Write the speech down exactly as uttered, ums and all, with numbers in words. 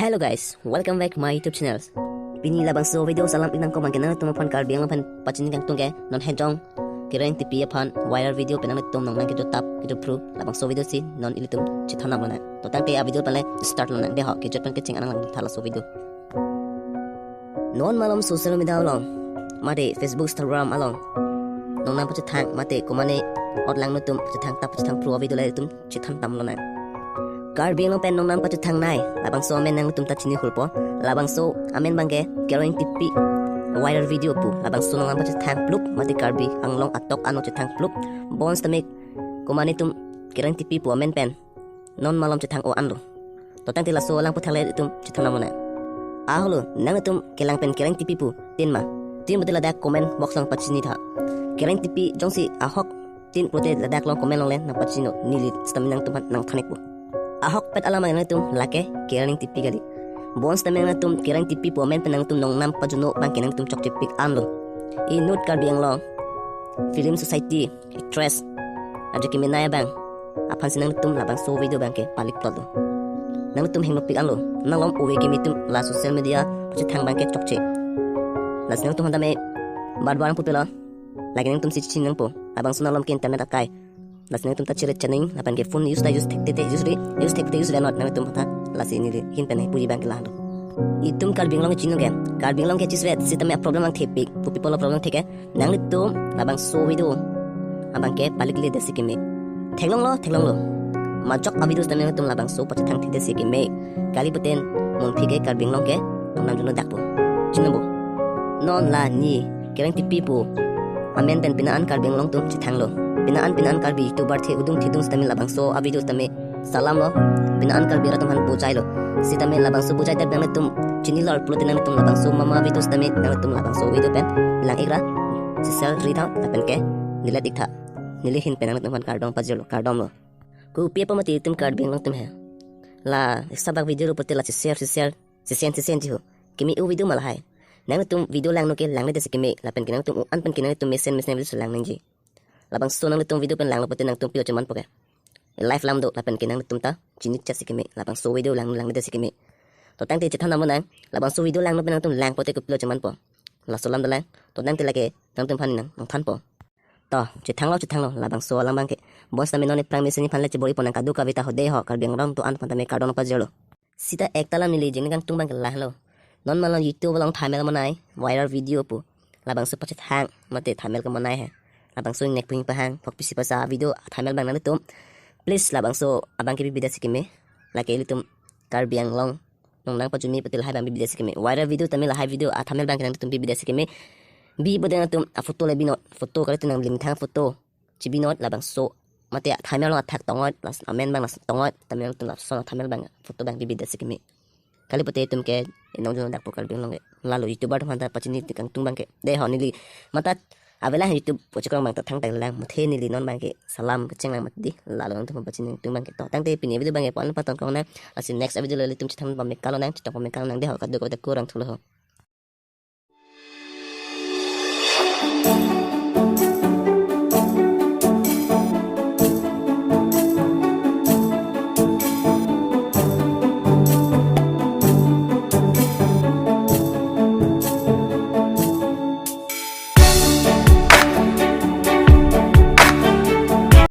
Hello guys, welcome back my YouTube channel. Pini labangso video salam inang ko mangke nangtum aphan Karbi Anglong aphan pachini kangtung ke non hejong Kereng Tipi aphan viral video pen nangtum nongnang kejotap kejopru labangso video si non ilitum chethan nam lonang. To tangte a video pale start lonang, dei ho kejot pen kecheng anang lang tha laso video. Non malom social media along mate Facebook, Instagram along nongnam pachethang mate komane ot lang nangtum pachethang tap pachethang pru a video le itum chethan tam lonang. Karbi Anglong pen nongnam pachethang nei labangso amen nangtum ta chini hulpo. Labangso amen abangke Kereng Tipi viral video pu. Labangso nongnam pachethang plup mate Karbi Anglong atok ano chethang plup. Bonsitame komane itum Kereng Tipi pu amen pen non malom chethang o anlo. To tangte laso alang aputhak le itum chethan nam lonang. Aholo, nangtum kelang pen Kereng Tipi pu tin ma? Tin pute ladak comment box along pachini tha. Kereng Tipi jongsi ahok tin pute ladak along comment along le nangpachini non, neli sitame nangtum aphan nangthan-ikpo. Ahokpet alam abang nangtum lake Kereng Tipi kali. Bonsitame nangtum Kereng Tipi pu amen pen nangtum nongnam pajuno abangke nangtum chokchepik anlo. Inut Karbi Anglong Film Society actress ajo kemenei abang aphansi nangtum labangso video abangke palik plot lo. Nangtum henglopik anlo, nanglom ove kimi atum la social media pachethang abangke chokche. Lasi nangtum aphan tame bar bar nangpupelo. Lake nangtum si chini nangpo, labangso nanglom ke internet akai. Lasi nangtum ta chiri chaning, lapen ke phone use ta use thekte te use ri, use thekte use ri anot nangtum aphan tha. Lasi neli ahin pen puji abangke lahelo. Itum Karbi Anglong ke chini ke, Karbi Anglong ke chisvet sitame a problem ang thepik, pu people a problem theke, nanglitum labangso video abangke palik le desi keme. Theklonglo, theklonglo. Majok a video sitame nangtum labangso pachethang the desi keme. Kali puten mun phi ke Karbi Anglong ke nongnam juno dakpo. Chini bo. Non la ne Kereng Tipi pu amen pen pina an Karbi Anglong atum chethanglo. Pina an pina an Karbi YouTuber the udung thedung sitame labangso a video sitame salam lo. Pina an Karbi arat atum aphan bujai lo. Sitame labangso bujai det nangtum chini lor pulote nangtum labangso mama video sitame nangtum labangso video pen lang-ik ra, share ri tha lapen ke delete-ik tha. Neli ahin pen nangtum aphan kardom pajirlo, kardom lo. Kopi apot mati itum Karbi Anglong atum he. La sabak video lo pulote la share share, share share ji ho. Keme-o video ma lahai. Nangtum video langno ke langle desi keme, lapen ke nangtum o-an pen ke nangtum mesen mesen video lang nangji. Labangso nangtum video pen langlo pulote nangtum pilo chemanpo ke. Life alam do lapen ke nangtum ta chini chasi keme, labangso video lang langle desi keme. To tangte chethan nam lonang, labangso video langno pen nangtum lang pulote kopilo chemanpo. Laso alam dolang, to tangte lake nangtum aphan nang nangthanpo. To, chethanglo, chethanglo, labangso alang abangke. Bonsitame non ephrang mesen aphan le chebor-ipo nang kadokave ta ho dei ho, Karbi Anglong atum an aphan tame kardom pajirlo. Sita ekta alam neli jeng kangtung abangke lahelo. Non malom YouTube along thamel monai, viral video pu. Labangso pachethang mate thamel kemonai he. Labangso ingnek puing pahang, phok pisi pasa video thamel abang nangtum. Please labangso abangke bibi desi keme. Lake ilitum Karbi Anglong nongnam pajumi pute lahai abang bibi desi keme. Viral video tame lahai video a thamel abangke nangtum bibi desi keme. Bi pulote nangtum a photo le binot, photo kali tu nangling thang photo. Chibinot labangso mate a thamel along athak tongot, las amen abang las tongot, tame nangtum lason a thamel abang photo abang bibi desi keme. Kali pute itum ke inong juno dakpo Karbi Anglong ke. Lalo YouTuber atum aphan ta pachini kangtung abangke. Dei ho neli mate avelang YouTube pu chekong abang ta thangta lang, muthe neli non abangke salam kecheng lang mati dei. Lalo nangtum aphan pachini kangtung abangke. To tangte pini video abangke pu-an patong kong nang. Lasi next video le ilitum chethang pame kalonang, chetong pame kalonang dei ho, kadokave ta kurvangthu lo ho.